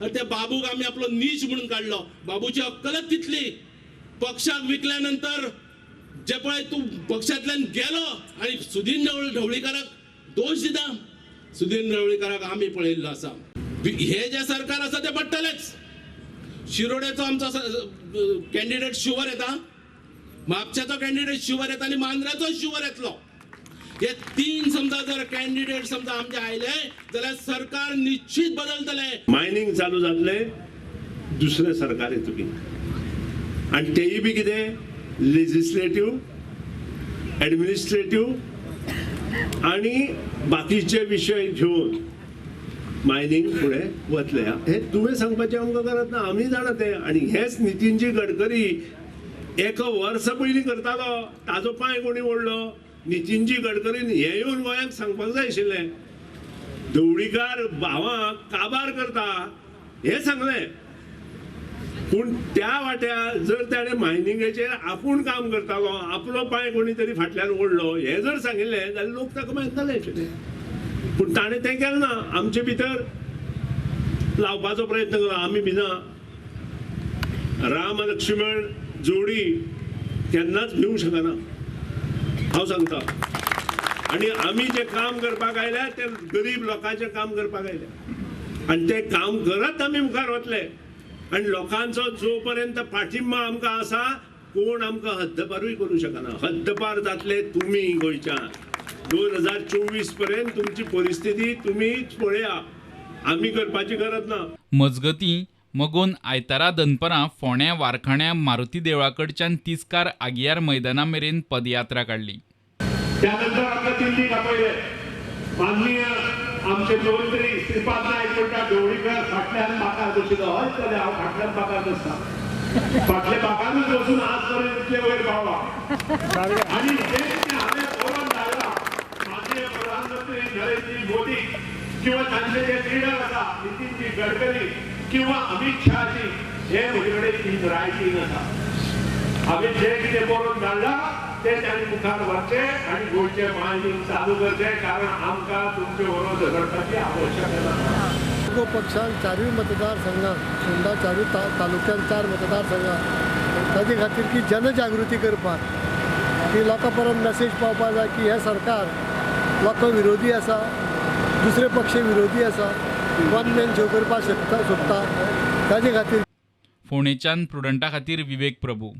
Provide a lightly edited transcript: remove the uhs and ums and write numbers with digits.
त्या बाबूक आमी आपलो नीच म्हणून काडलो. बाबूची अक्कलच तितली. पक्षाक विकल्या नंतर जे पळय तूं पक्षांतल्यान गेलो आनी सुदीन ढवळीकाराक दोश दिता. सुदीन ढवळीकाराक आमी पळयल्लो आसा. हे जे सरकार आसा ते पडटलेच. शिरोड्याचो आमचो कॅन्डिडेट शुवर येता, म्हापशाचो कॅन्डिडेट शुवर येता आनी मांद्र्याचो शुवर येतलो. हे तीन समजा जर कॅन्डिडेट समजा आमचे आयले जाल्यार सरकार निश्चित बदलतले. मायनिंग चालू जातले, दुसरें सरकार येतकीर, आनी तेय बी कितें लेजिस्लेटीव, एडमिनिस्ट्रेटीव आनी बाकीचे विशय घेवन मायनिंग फुडें वतले. हें तुवें सांगपाचें आमकां गरज ना, आमी जाणा तें. आनी हेंच नितीनजी गडकरी एक वर्स पयलीं करतालो, ताजो पांय कोणी ओडलो? नितीनजी गडकरीन हें येवन गोंयांक सांगपाक जाय आशिल्लें. ढवळीकार भावांक काबार करता हें सांगलें, पूण त्या वाट्या जर ताणें मायनिंगेचेर आपूण काम करतालो, आपलो पांय कोणी तरी फाटल्यान ओडलो हें जर सांगिल्लें जाल्यार लोक ताका मानताले आशिल्ले. पूण ताणें तें केलें ना. आमचे भितर लावपाचो प्रयत्न केलो. आमी भिना. राम लक्ष्मण जोडी केन्नाच भिवंक शकना, हांव सांगता. आनी आमी जें काम करपाक आयल्या तें गरीब लोकांचें काम करपाक आयल्या आनी तें काम करत आमी मुखार वतले. आनी लोकांचो जो पर्यंत पाठिंबा आमकां आसा, कोण आमकां हद्दपारूय करूं शकना. हद्दपार जातले तुमी गोंयच्यान. 2024 पर्यंत तुमची परिस्थिती तुमी पळया, आमी करपाची गरज ना. मजगतीं, मगोन आयतारा दनपरां फोंड्यां वारखाण्या मारुती देवळा कडच्यान तिस्कार आगियार मैदाना मेरेन पदयात्रा काडली. त्यानंतर आमकां दिल्लीक आपयले. माननीय आमचे मंत्री श्रीपाद नायक म्हणटा, ढवळीकर फाटल्यान बाकार बशिल्लो. हय जाल्यार हांव फाटल्यान बाकार बसता, फाटल्या बाकारूच बसून आज पर्यंत इतले वयर पावला. आनी जें कितें हांवें बरोवन धाडलां माननीय प्रधानमंत्री नरेंद्र मोदी किंवा तांचे जे लिडर आसा नितीनजी गडकरी किंवा अमित शहाजी, हे म्हजे कडेन इन रायटींग आसा. हांवें जें कितें बरोवन धाडलां तें तांणी मुखार व्हरचें आनी गोंयचें मायनिंग चालू करचें, कारण आमकां तुमचे बरोबर झगडपाची आवश्यकता ना. मगो पक्षान चारूय मतदारसंघात, फोंडा चारूय तालुक्यान 4 मतदारसंघात, ताजे खातीर की जनजागृती करपाक, की लोकां पर्यंत मेसेज पावपाक जाय की हें सरकार लोकां विरोधी आसा, दुसरे पक्ष विरोधी आसा, वन मॅन शो करपाक सोदता, ताजे खातीर. फोंडेच्यान प्रुडंटा खातीर विवेक प्रभू.